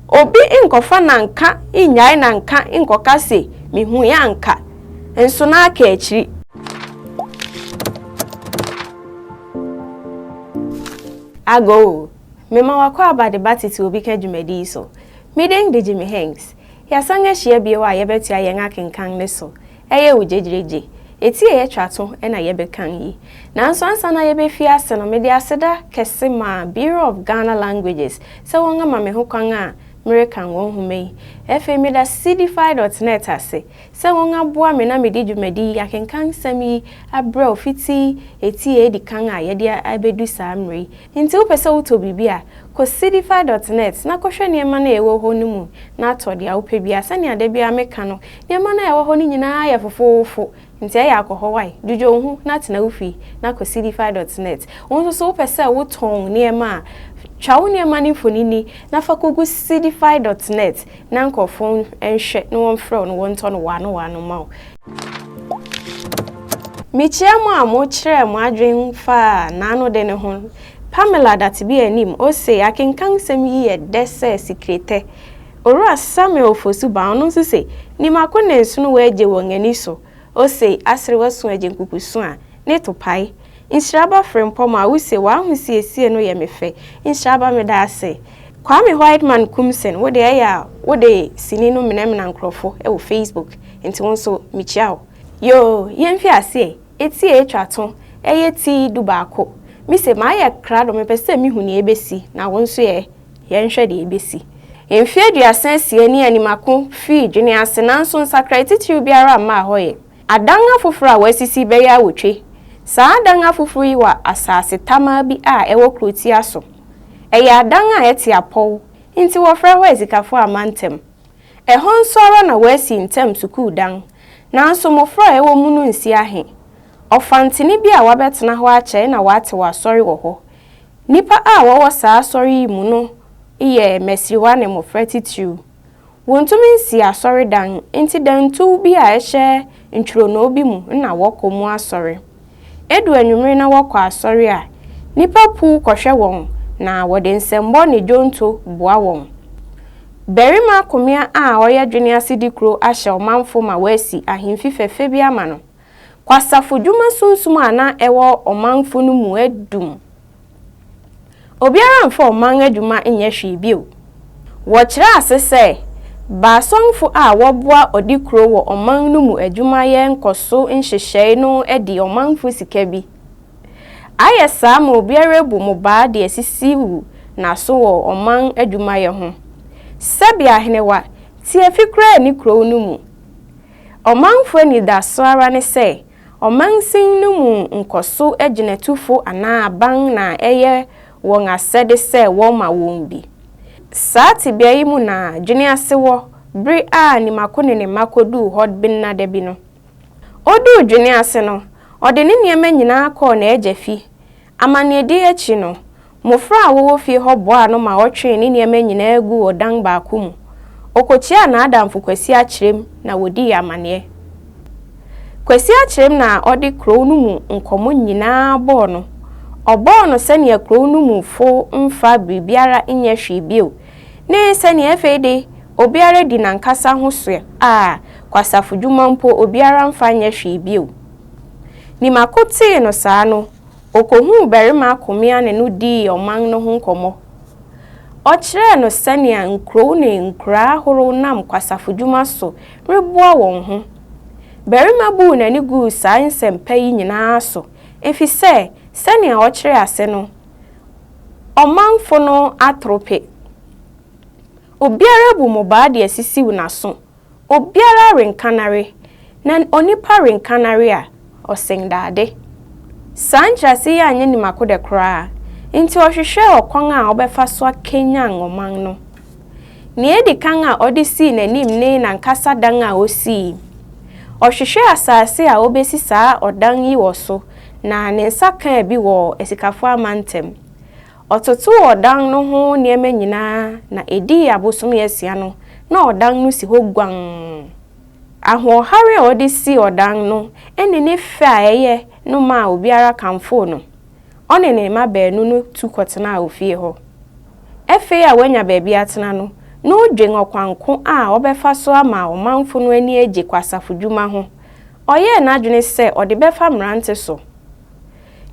Obi nkɔfa nanka nnyae nanka nkɔka se mihui anka, nso na aka akyiri. Agoo! Mema w'akwaaba de ba Tete Obi Ka dwumadi yi so. Me din de Jimmy Hanks. Yɛasan ahyia bio a yɛbɛtoa yɛn akenkan no so. Ɛyɛ wo gyegyeregye. Eti a yɛtwa to na yɛbɛkan yi. Nanso ansa na yɛbɛfi ase no, mede aseda kɛse ma Bureau of Ghana Languages sɛ wɔama me ho kwan a merekan wɔn nhoma yi. Afei meda Seedify dot net ase sɛ wɔaboa me na mede dwumadi yi, akenkan nsɛm yi abrɛ wo fiti eti a edi kan a yɛde abedu saa mmere yi. Enti wopɛ sɛ wotɔ biribi a, kɔ Seedify dot net na kɔhwɛ nneɛma no a ɛwɔ hɔ no mu na tɔ deɛ wopɛ biara. Sɛnea da biara meka no, nneɛma no a ɛwɔ hɔ no nyinaa yɛ fofoofo. Nti ɛyɛ a kɔ hɔ wae, dwudwo wo ho na tena wo fie na kɔ Seedify dot net. Wo nso so wopɛ sɛ wotɔn nneɛma a, twa wo nneɛma no mfonini na fa kɔgu Seedify dot net na nkurɔfoɔ nhwɛ na wɔmfrɛ wo na wɔntɔ no waano waano mma wo. Mekyia mo a mokyerɛɛ mo adwen faa n'anode no ho. Pamela Datebi anim, ose, Akenkan nsɛm yi yɛ dɛ sɛ sikretɛ. Owura Samuel Ofosu Baa, ɔno nso se, Nimako ne nsono wɔagye wɔn ani so. Ose, Aserew asu agye nkukusu a, ne to pae. Nhyiraba Frimpong a wose w'ahosiesie no yɛ me fɛ. Nhyiraba meda ase. Kwame Whiteman Kumsen, wo deɛ ɛyɛ a wode sini no menamena nkurɔfo wɔ Facebook, nti wo nso mekyia wo. Yoo, yɛmfi aseɛ. Eti a etwa to, ɛyɛ ti 11. Mise mayɛ krado mepɛ sɛ mihu nea ebesi, na wo nso ɛ? Yɛnhwɛ deɛ ebesi. Mfe 36 ni a Nimako fii dwene ase nanso nsakrae titiriw biara mmaa hɔ ɛ. Adan afoforo a wɔasisi bɛyɛ awotwe. Saa adan afoforo yi wɔ asase tamaa bi a ɛwɔ kurotia so. Ɛyɛ adan a ɛte apɔw, enti wɔfrɛ hɔ Asikafo Amantam. Ɛhɔ nso ara na wɔasi ntam sukuu dan, nanso mmofra a ɛwɔ mu no nsi ahe. Ɔfantene bi a wabɛtena hɔ akyɛ na wɔatew asɔre wɔ hɔ. Nnipa a wɔwɔ saa asɔre yi mu no yɛ mmasiriwa ne mmofra titiriw. Wontumi nsii asɔredan, enti dantuw bi a ɛhyɛ ntwironoo bi mu na wɔkɔ mu asɔre. Edu anwummere na wɔkɔ asɔre a, nnipa puw kɔhwɛ wɔn na wɔde nsɛmmɔ ne dwonto boa wɔn. Barima Komea a ɔyɛ Dwene Ase Dikuro ahyɛ ɔmanfo ma wɔasi ahemfi fɛfɛ bi ama no. Kwasafo dwuma sunsum a na ɛwɔ ɔmanfo no mu adum. Obiara mfa ɔman adwuma nyɛ hwee bio. Wɔkyerɛ ase sɛ, baasɔnfo a wɔboa ɔdekuro wɔ ɔman no mu adwumayɛ nkɔso nhyehyɛe no adi ɔmanfo sika bi. Ayɛ saa ma obiara abu mmobaa de asisiw n'aso wɔ ɔman adwumayɛ ho. Sɛbe ahenewa, tiafi koraa nni kurow no mu. Ɔmanfo anidaso ara ne sɛ ɔmansin no mu nkɔso agyinatufo anaa aban na ɛyɛ wɔn asɛde sɛ wɔma wɔn bi. Saa tebea yi mu na Dwene Ase wɔ bere a Nimako ne ne mma koduu hɔ bennada bi no. Oduu Dwene Ase no, ɔde ne nneɛma nyinaa kɔɔ n'agya fi. Amanneɛdi akyi no, mmofra a wɔwɔ fie hɔ boaa no ma ɔtwee ne nneɛma nyinaa guu ɔdan baako mu. Okokyiaa n'adamfo Kwasi Akyerem na wodii amanneɛ. Kwasi Akyerem na ɔde kurow no mu nkɔmmɔ nyinaa bɔɔ no. Ɔbɔɔ no sɛnea kurow no mufo mfa biribiara nyɛ hwee bio, ne sɛnea afei de obiara di n'ankasa ho so a kwasafodwuma mpo obiara mfa nyɛ hwee bio. Nimako tee no saa no, okohuu barima Akomea ne no dii ɔman no ho nkɔmmɔ. Ɔkyerɛɛ no sɛnea nkurow ne nkuraa ahorow nam kwasafodwuma so reboa wɔn ho. Barima buu n'ani guu saa nsɛmpa yi nyinaa so efisɛ sɛnea ɔkyerɛɛ ase no, ɔmanfo no atorope. Obiara bu mmobaa de asisiw n'aso. Obiara renka n'are, na onipa renka n'are a, ɔsen dade. Saa nkyerɛase yi anyɛ Nimako dɛ koraa, enti ɔhwehwɛɛ ɔkwan a ɔbɛfa so akanyan ɔman no. Nea edi kan a ɔde sii n'anim ne n'ankasa dan a osii. Ɔhwehwɛɛ asase a obesi saa ɔdan yi wɔ so, na ne nsa kaa bi wɔ Asikafo amantam. Ɔtotoo ɔdan no ho nneɛma nyinaa na edii abosome asia no, na ɔdan no si hɔ guann. Ahoɔhare a ɔde sii ɔdan no ne ne fɛ a ɛyɛ no maa obiara kamfoo no. Ɔne ne mma baanu no tu kɔtenaa ofie hɔ. Afei a wanya baabi atena no, Na odwen ɔkwan ko a ɔbɛfa so ama ɔmanfo no ani agye kwasafodwuma ho. Ɔyɛɛ n'adwene sɛ ɔde bɛfa mmerante so.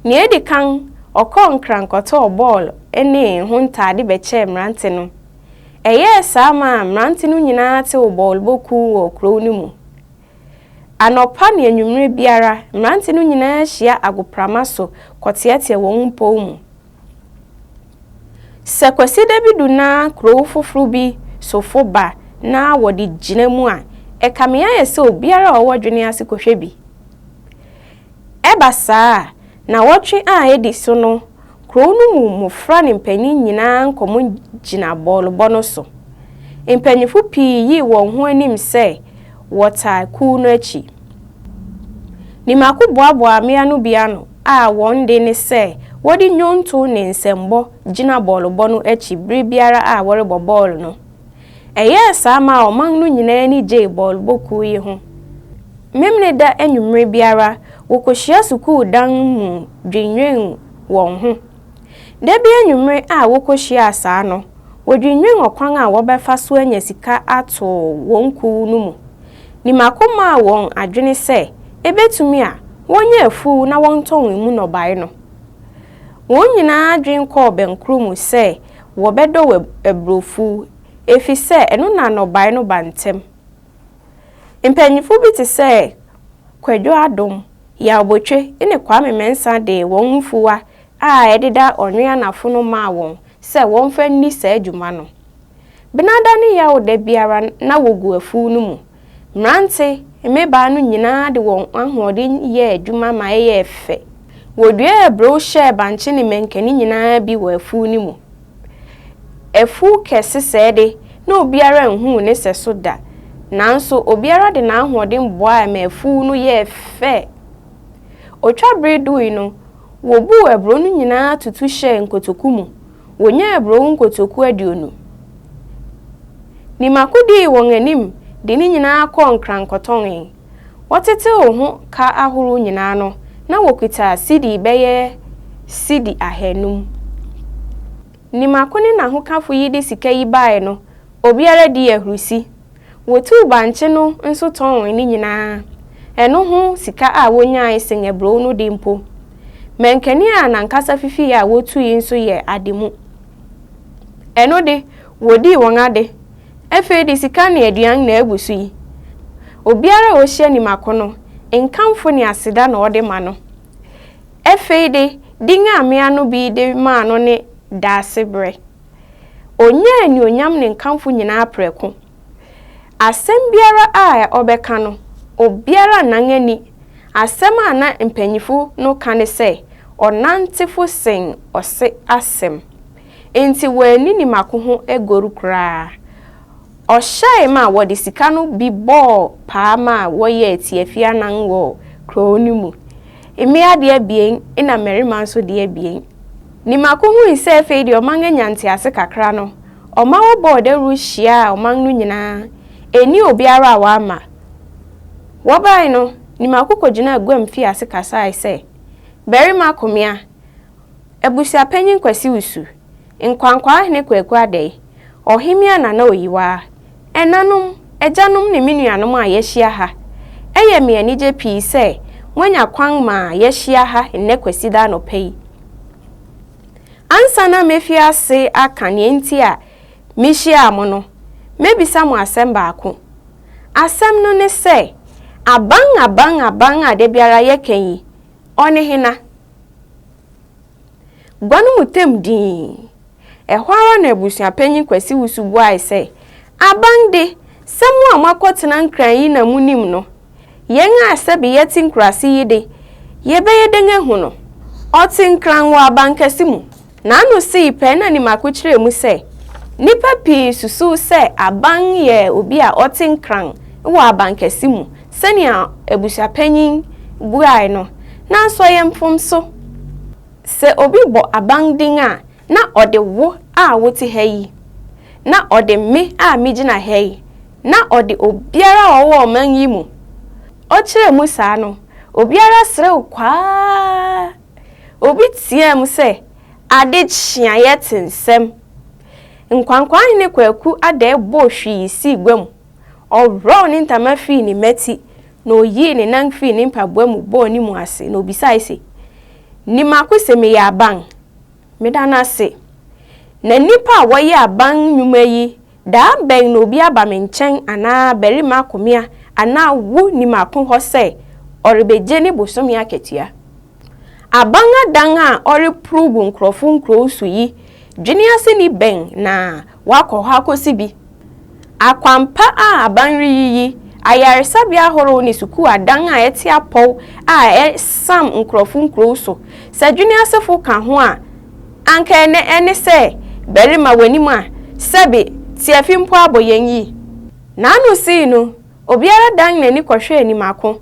Nea edi kan, ɔkɔɔ Nkran kɔtɔɔ bɔɔl ne ho ntade bɛkyɛɛ mmerante no. Ɛyɛɛ saa maa mmerante no nyinaa tew bɔɔlbɔ kuw wɔ kurow no mu. Anɔpa ne anwummere biara, mmerante no nyinaa hyia agoprama so kɔteɛteɛ wɔn mpɔw mu. Sɛ Kwasida bi du na kurow foforo bi sofo ba na wɔde gyina mu a, ɛkame ayɛ sɛ obiara a ɔwɔ dwene ase kɔhwɛ bi. Ɛba saa a, nnawɔtwe a edi so no, kurow no mu mmofra ne mpanyin nyinaa nkɔmmɔ gyina bɔɔlbɔ no so. Mpanyimfo pii yii wɔn ho anim sɛ wɔtaa kuw no akyi. Nimako boaboaa mmea no bi ano a wɔn de ne sɛ wɔde nnwonto ne nsɛmbɔ gyina bɔɔlbɔ no akyi bere biara a wɔrebɔ bɔɔl no. Ɛyɛɛ saa maa ɔman no nyinaa ani gyee bɔɔlbɔ kuw yi ho. Memeneda anwummere biara, wokohyia sukuu dan mu dwinnwen wɔn ho. Da bi anwummere a wokohyiaa saa no, wodwinnwen ɔkwan a wɔbɛfa so anya sika ato wɔn kuw no mu. Nimako maa wɔn adwene sɛ ebetumi a, wɔnyɛ afuw na wɔntɔn emu nnɔbae no. Wɔn nyinaa adwene kɔɔ bɛnkoro mu sɛ wɔbɛdɔw aburofuw, efisɛ ɛno na nnɔbae no ba ntɛm. Mpanyimfo bi te sɛ Kwadwo Adom, Yaw Botwe ne Kwame Mensah de wɔn mfuwa a ɛdeda Ɔnwe Anafo no maa wɔn sɛ wɔmfa nni saa dwuma no. Benada ne Yawda biara na wogu afuw no mu. Mmerante, mmabaa no nyinaa de wɔn ahoɔden yɛɛ adwuma ma ɛyɛɛ fɛ. Woduaa aburow hyɛɛ bankye ne mankani nyinaa bi wɔ afuw no mu. Afuw kɛse sɛɛ de, na obiara nhuu ne sɛso da. Nanso obiara de n'ahoɔden boae ma afuw no yɛɛ fɛ. Otwa bere dui no, wobuu aburow no nyinaa tutu hyɛɛ nkotoku mu. Wonyaa aburow nkotoku 20. Nimako dii wɔn anim de ne nyinaa kɔɔ Nkran kɔtɔnee. Wɔtetew ho ka ahorow nyinaa no, na wokita sidi bɛyɛ sidi 500. Nimako ne n'ahokafo yi de sika yi bae no, obiara dii ahurusi. Wotuu bankye no nso tɔn ne nyinaa. Ɛno ho sika a wonyae sen aburow no de mpo. Mankani a n'ankasa fifii a wotui nso yɛ ade mu. Ɛno de, wodii wɔn ade. Afei de sika ne aduan na abu so yi. Obiara a ohyia Nimako no, nkamfo ne aseda na ɔde ma no. Afei de, din a mmea no bi de maa no ne Daasebrɛ. Onyaa anuonyam ne nkamfo nyinaa prɛko. Asɛm biara a ɔbɛka no, obiara nnan ani. Asɛm a na mpanyimfo no ka ne sɛ, Ɔnantefo sen ɔse asɛm. Enti wɔanni Nimako ho agoru koraa. Ɔhyɛe ma wɔde sika no bi bɔɔ paa maa wɔyɛɛ tiafi anan wɔ kurow no mu. Mmea de abien na mmarima nso de abien. Nimako hui sɛ afei de ɔman anya ntease kakra no, ɔma wɔbɔɔ dawuru hyiaa ɔman no nyinaa. Anni obiara a wamma. Wɔbae no, Nimako kogyinaa guam fii ase kasae sɛ, Barima Komea, Abusuapanyin Kwasi Wusu, Nkwankwaa-hene Kwaku Adɛe, Ɔhemmea Nana Oyiwaa, ɛnanom, agyanom ne me nuanom a yɛahyia ha. Ɛyɛ me anigye pii sɛ moanya kwan ma yɛahyia ha nnɛ Kwasida anɔpa yi. Ansa na mefi ase aka nea enti a mihyiaa mo no, mebisa mo asɛm baako. Asɛm no ne sɛ, Aban aban aban a da biara yɛka yi, ɔne hena? Gua no mu tɛm dinn. Ɛhɔ ara na abusuapanyin Kwasi Wusu buae sɛ, Aban de, sɛ mo a moakɔtena Nkran yi na munim no. Yɛn a sɛbe yɛte nkuraase yi de, yɛbɛyɛ dɛn ahu no? Ɔte Nkran wɔ abankɛse mu. N'ano sii pɛɛ na Nimako kyerɛɛ mu sɛ, Nnipa pii susuw sɛ Aban yɛ obi a ɔte Nkran wɔ abankɛse mu sɛnea abusuapanyin buae no, nanso ɛyɛ mfomso. Sɛ obi bɔ aban din a, na ɔde wo a wote ha yi, na ɔde me a migyina ha yi, na ɔde obiara a ɔwɔ ɔman yi mu. Ɔkyerɛɛ mu saa no, obiara serew kwaa. Obi teɛɛm sɛ, Ade kye a yɛte nsɛm! Nkwankwaahene Kwaku Adɛɛ bɔɔ hwii sii gua mu. Ɔworɔw ne ntama fii ne mmati, na oyii ne nan fii ne mpaboa mu bɔɔ ne mu ase, na obisae se, Nimako se meyɛ aban? Meda no ase. Na nnipa a wɔyɛ aban nnwuma yi, daa bɛn na obi aba me nkyɛn anaa barima akomea anaa wo nimako hɔ sɛ ɔrebegye ne bosome akatua? Aban adan a ɔreporow gu nkurɔfo nkurow so yi, dwene aseni bɛn na wakɔ hɔ akosi bi? Akwampa a aban reyiyi, ayaresabea ahorow ne sukuu adan a ɛte apɔw a ɛsam nkurɔfo nkurow so, sɛ dwene asefo ka ho a, anka ɛnnɛ ɛne sɛ barima w'anim a, sɛbe tiafi mpo abɔ yɛn yi. N'ano sii no, obiara dan n'ani kɔhwɛɛ Nimako.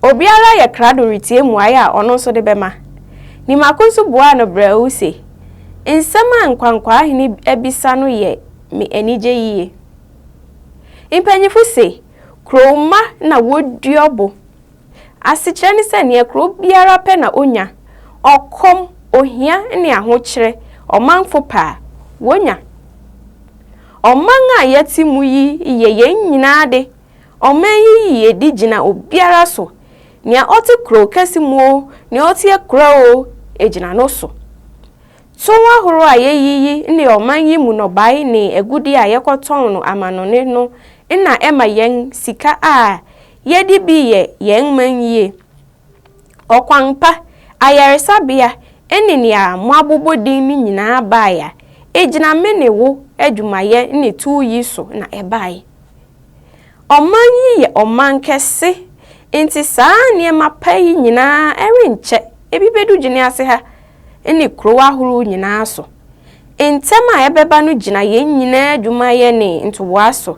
Obiara yɛ krado retie mmuae a ɔno nso de bɛma. Nimako nso buaa no brɛoo se, Nsɛm a Nkwankwaa-hene abisa no yɛ me anigye yiye. Mpanyimfo se, Kurow mma na wodua ɔbo. Asekyerɛ ne sɛ nea kurow biara pɛ na onya. Ɔkɔm, ohia ne ahokyerɛ, ɔmanfo pɛ a, wonya. Ɔman a yɛte mu yi yɛ yɛn nyinaa de. Ɔman yi yiyedi gyina obiara so. Nea ɔte kurow kɛse mu oo, nea ɔte akuraa oo, egyina no so. Tow ahorow a yeyiyi ne ɔman yi mu nnɔbae ne agude a yɛkɔtɔn no amannɔne no na ɛma yɛn sika a yɛde bi yɛ yɛn man yiye. Ɔkwan pa, ayaresabea, ne nea moabobɔ din no nyinaa bae a, egyina me ne wo adwumayɛ ne tow yi so na ɛbae. Ɔman yi yɛ ɔman kɛse, enti saa nneɛma pa yi nyinaa ɛrenkyɛ ebi bedu Gyene ase ha ne kurow ahorow nyinaa so. Ntɛm a ɛbɛba no gyina yɛn nyinaa adwumayɛ ne ntoboa so.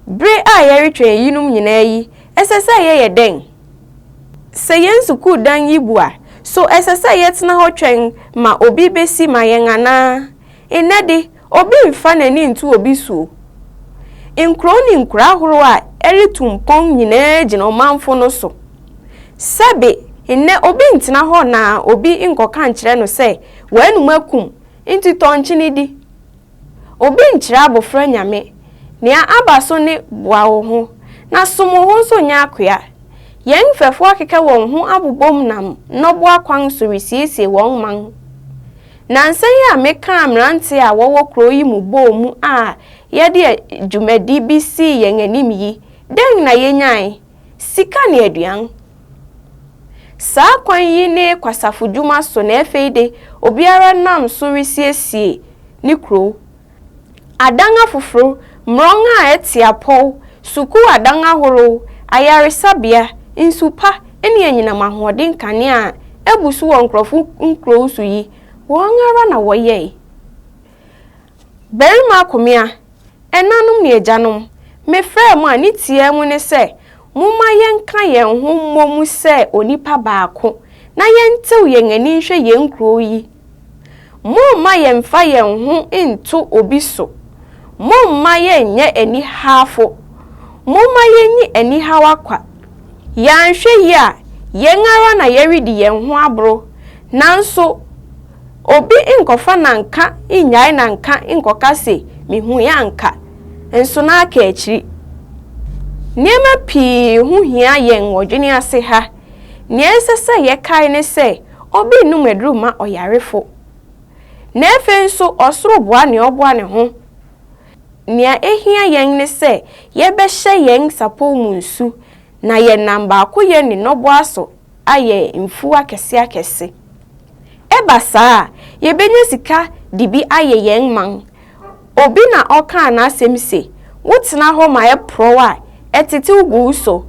Bere a yɛretwɛn eyinom nyinaa yi, ɛsɛ sɛ yɛyɛ dɛn? Sɛ yɛn sukuu dan yi bu a, so ɛsɛ sɛ yɛtena hɔ twɛn ma obi besi ma yɛn anaa? Nnɛ de, obi mfa n'ani nto obi so. Nkurow ne nkuraa ahorow a ɛretu mpɔn nyinaa gyina ɔmanfo no so. Sɛbe, nnɛ obi ntena hɔ na obi nkɔka nkyerɛ no sɛ w'anom akum nti tɔ nkyene di. Obi nkyerɛ abofra nyame. Nea aba so ne boa wo ho, na som wo ho nso nyɛ akoa. Yɛn mfɛfo akeka wɔn ho abobom nam nnɔboa kwan so resiesie wɔn man. Nnansa yi a mekaa mmerante a wɔwɔ kurow yi mu bɔɔ mu a yɛde dwumadi bi sii yɛn anim yi, dɛn na yenyae? Sika ne aduan. Saa kwan yi ne kwasafodwuma so na afei de obiara nam so resiesie ne kurow. Adan afoforo, mmorɔn a ɛte apɔw, sukuu adan ahorow, ayaresabea, nsu pa, ne anyinam ahoɔden nkanea a abu so wɔ nkurɔfo nkurow so yi, wɔn ara na wɔyɛe. Barima Akomea, ɛnanom ne agyanom, mefrɛɛ mo a ne tiaa mu ne sɛ momma yɛnka yɛn ho mmɔ mu sɛ onipa baako na yɛntew yɛn ani nhwɛ yɛn kurow yi. Momma yɛmfa yɛn ho nto obi so. Momma yɛnyɛ anihafo. Momma yenyi anihaw akwa. Yɛanhwɛ yie a, yɛn ara na yɛredi yɛn ho aboro. Nanso obi nkɔfa nanka nnyae nanka nkɔka se mihui anka, nso na aka akyiri. Nneɛma pii ho hia yɛn wɔ dwene ase ha. Nea ɛsɛ sɛ yɛkae ne sɛ obi nnom aduru mma ɔyarefo. Na afei nso ɔsoro boa nea ɔboa ne ho. Nea ehia yɛn ne sɛ yɛbɛhyɛ yɛn sapɔw mu nsu na yɛnam baakoyɛ ne nnɔboa so ayɛ mfuw akɛse akɛse. Ɛba saa a, yebenya sika de bi ayɛ yɛn man. Obi na ɔkaa n'asɛm se, Wotena hɔ ma ɛporɔw a, ɛtetew gu wo so.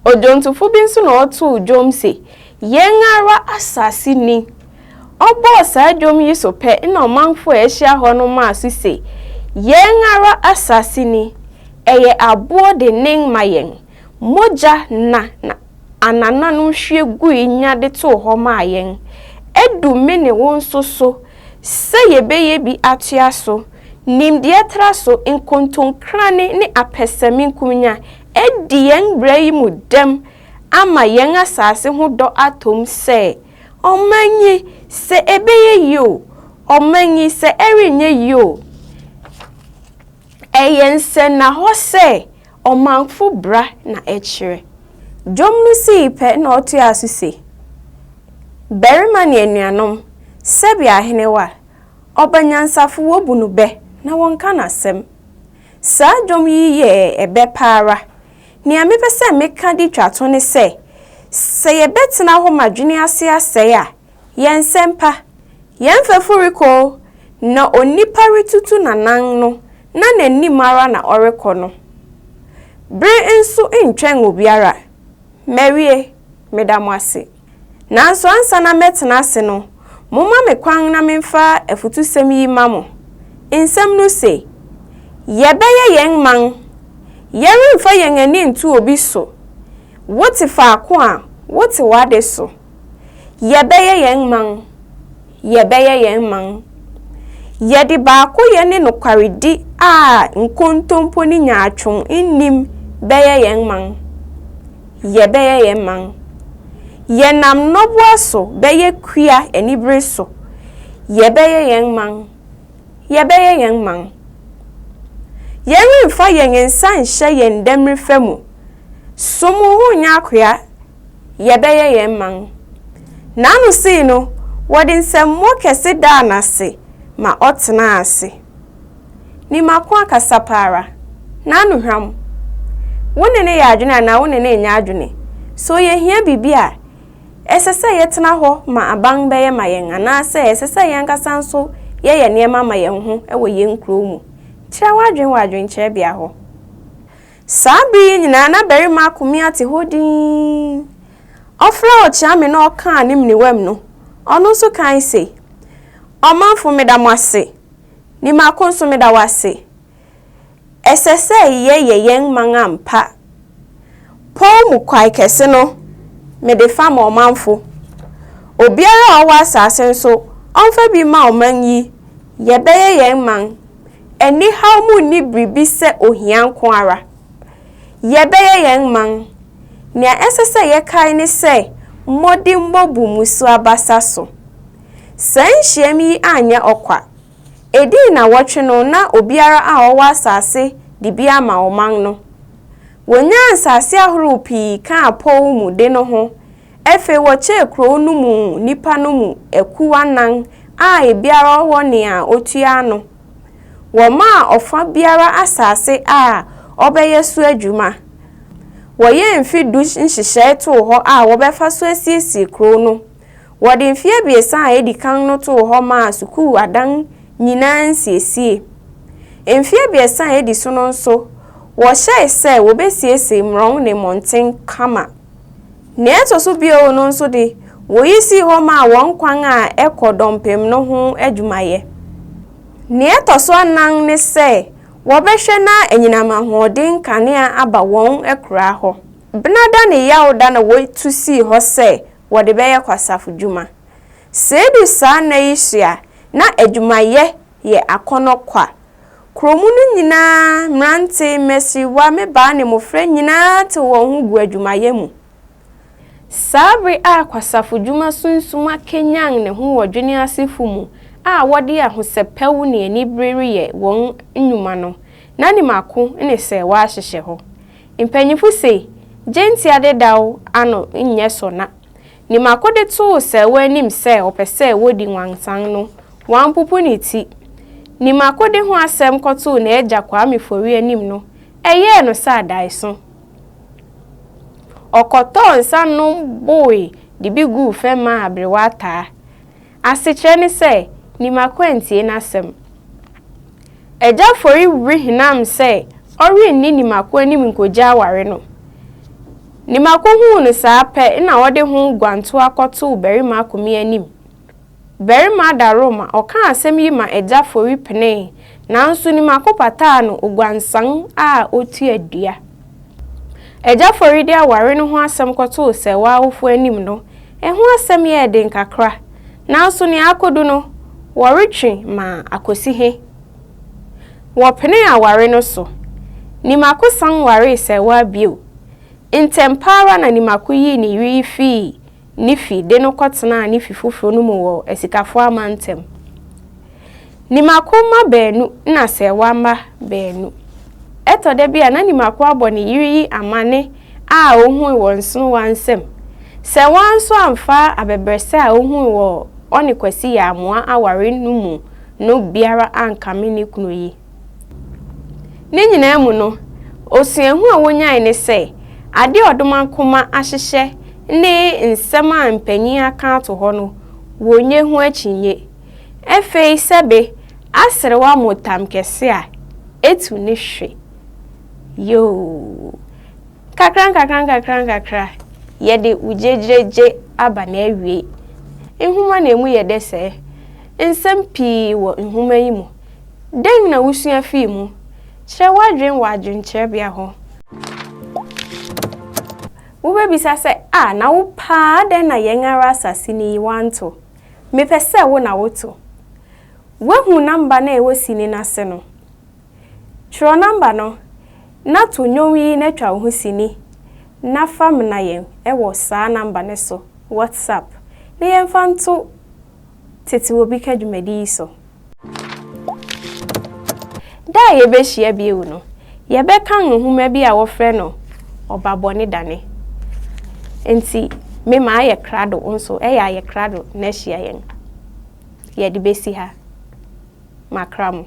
Odwontofo bi nso na ɔtoo dwom se, Yɛn ara asase ni. Ɔbɔɔ saa dwom yi so pɛ na ɔmanfo a ahyia hɔ no maa so se, Yɛn ara asase ni. Ɛyɛ aboɔ dennen ma yɛn. Mogya na na anananom hwie gui nya de too hɔ maa yɛn. Adu me ne wo nso so sɛ yɛbɛyɛ bi atoa so. Nimdeɛ tra so, nkontonkrane ne apɛsɛmenkominya adi yɛn bra yi mu dɛm ama yɛn asase ho dɔ atɔ mu sɛ ɔman yi, sɛ ɛbɛyɛ yie o. Ɔman yi, sɛ ɛrenyɛ yie o, ɛyɛ nsɛnnahɔ sɛ ɔmanfo bra na ɛkyerɛ. Dwom no sii pɛ na ɔtoaa so se, Barima ne anuanom, sɛbi ahenewa, ɔba nyansafo wobu no bɛ na wɔnka n'asɛm. Saa dwom yi yɛ ɛbɛ pa ara. Nea mepɛ sɛ meka de twa to ne sɛ, sɛ yɛbɛtena hɔ ma dwene ase asɛe a, yɛn nsɛm pa. Yɛn mfɛfo rekɔ o, na onipa retutu n'anan no, na n'anim ara na ɔrekɔ no. Bere nso ntwɛn obiara. Mawie, meda mo ase. Nanso ansa na mɛtena ase no, momma me kwan na memfa afutusɛm yi mma mo. Nsɛm no se, Yɛbɛyɛ yɛn man. Yɛremfa yɛn ani nto obi so. Wote faako a, wote w'ade so. Yɛbɛyɛ yɛn man. Yɛbɛyɛ yɛn man. Yɛde baakoyɛ ne nokwaredi a nkontompo ne nyaatwom nnim bɛyɛ yɛn man. Yɛbɛyɛ yɛn man. Yɛnam nnɔboa so bɛyɛ kua anibere so. Yɛbɛyɛ yɛn man. Yɛbɛyɛ yɛn man. Yɛremfa yɛn nsa nhyɛ yɛn dɛmirifa mu. So mo ho nyɛ akoa? Yɛbɛyɛ yɛn man. N'ano sii no, wɔde nsɛmmɔ kɛse daa no ase ma ɔtenaa ase. Nimako akasa pa ara. N'ano hwam. Wo ne no yɛ adwene anaa wo ne no nyɛ adwene? So yehia biribi a ɛsɛ sɛ yɛtena hɔ ma aban bɛyɛ ma yɛn anaasɛ ɛsɛ sɛ yɛn ankasa nso yɛyɛ nneɛma ma yɛn ho wɔ yɛn nkurow mu? Kyerɛ w'adwene wɔ adwenkyerɛbea hɔ. Saa bere yi nyinaa na barima Akomea te hɔ dinn. Ɔfrɛɛ ɔkyeame na ɔkaa ne menewam no, ɔno nso kae se, Ɔmanfo meda mo ase. Nimako nso meda wo ase. Ɛsɛ sɛ yɛyɛ yɛn man ampa. Pɔw mu kwae kɛse no, mede fa ma ɔmanfo. Obiara a ɔwɔ asase nso, ɔmfa bi mma ɔman yi. Yɛbɛyɛ yɛn man. Anihaw mu nni biribi sɛ ohia nko ara. Yɛbɛyɛ yɛn man. Nea ɛsɛ sɛ yɛkae ne sɛ mmɔdenbɔ bu mmusu abasa so. Saa nhyiam yi anyɛ ɔkwa. Edii nnawɔtwe no na obiara a ɔwɔ asase de bi ama ɔman no. Wonyaa nsase ahorow pii kaa pɔw mu de no ho. Afei wɔkyɛɛ kurow no mu nnipa no mu akuw anan a ebiara wɔ nea otua ano. Wɔmaa ɔfã biara asase a ɔbɛyɛ so adwuma. Wɔyɛɛ mfe du nhyehyɛe too hɔ a wɔbɛfa so asiesie kurow no. Wɔde mfe abiɛsa a edi kan no too hɔ maa sukuu adan nyinaa nsiesie. Mfe abiɛsa a edi so no nso, wɔhyɛe sɛ wobesiesie mmorɔn ne mmɔnten kama. Nea ɛtɔ so bio no nso de, woyi sii hɔ maa wɔn kwan a ɛkɔ dɔmpem no ho adwumayɛ. Nea ɛtɔ so anan ne sɛ wɔbɛhwɛ na anyinam ahoɔden nkanea aba wɔn akuraa hɔ. Benada ne Yawda na wotu sii hɔ sɛ wɔde bɛyɛ kwasafo dwuma. Sɛ edu saa nna yi so a, na adwumayɛ yɛ akɔnnɔ kwa. Kurow mu no nyinaa, mmerante, mmasiriwa, mmabaa ne mmofra nyinaa tew wɔn ho gu adwumayɛ mu. Saa bere a kwasafo dwuma sunsum akanyan ne ho wɔ dwene asefo mu a wɔde ahosɛpɛw ne anibere reyɛ wɔn nnwuma no, na nim ako ne sɛ wɔahyehyɛ hɔ. Mpanyimfo se, Gyentia dedaw ano nyɛ sɔ na. Nimako de too Sɛɛwa anim sɛ ɔpɛ sɛ wodi nwansan no, wampopo ne ti. Nimako de ho asɛm kɔtoo n'agya Kwame Fori anim no, ɛyɛɛ no sɛ adaeso. Ɔkɔtɔɔ nsa nom boe de bi guu fam maa aberewa ataa. Asekyerɛ ne sɛ, Nimako antie n'asɛm. Agya Fori were hinam sɛ ɔrenni Nimako anim nkogya aware no. Nimako huu no saa pɛ na ɔde ho guantoa kɔtoo Barima Kumi anim. Barima Daroma, ɔkaa asɛm yi ma Agya Fori penee, nanso Nimako pataa no oguansan a otua dua. Agya Fori de aware no ho asɛm kɔtoo Sɛɛwa awofo anim no, ɛho asɛm yɛɛ den kakra. Nanso nea akodu no, wɔretwe ma akosi he? Wɔpenee aware no so. Nimako san waree Sɛɛwa bio. Ntɛmpa ara na Nimako yii ne yere yi fii ne fi de no kɔtenaa ne fi foforo no mu wɔ Asikafoɔ amantam. Nimako mma baanu na Sɛɛwa mma baanu. Ɛtɔ da bi a na Nimako abɔ ne yere yi amane a ohui wɔ nsonowa nsam. Sɛɛwa nso amfa abɛbrɛsɛ a ohui wɔ ɔne Kwasi Yamoah aware no mu no biara ankame ne kunu yi. Ne nyinaa mu no, osuahu a wonyae ne sɛ, ade a ɔdomankoma ahyehyɛ ne nsɛm a mpanyin aka ato hɔ no, wonnye ho akyinnye. Afei sɛbe aserewa motam kɛse a, etu ne hwe. Yoo! Nkakrankakra-nkakrankakra, yɛde wo gyegyeregye aba n'awiei. Nhoma na emu yɛ dɛ sɛɛ. Nsɛm pii wɔ nhoma yi mu. Dɛn na wusua fii mu? Kyerɛ w'adwene wɔ adwenkyerɛbea hɔ. Wubebisa sɛ, 'A, na wo paa adɛn na yɛn ara asase ni yi woanto? Mepɛ sɛ wo na woto. Woahu namba no a ɛwɔ sini no ase no? Twerɛ namba no, na to nnwom yi na twa wo ho sini na fa mena yɛn wɔ saa namba no so, WhatsApp, na yɛmfa nto Tete Obi Ka dwumadi yi so. Da a yɛbɛhyia bio no, yɛbɛkan nwoma bi a wɔfrɛ no Ɔba Bɔne Dane. Enti me mayɛ krado, wo nso ɛyɛ a yɛ krado na hyia yɛn. Yɛde bɛsi ha. Makra mo.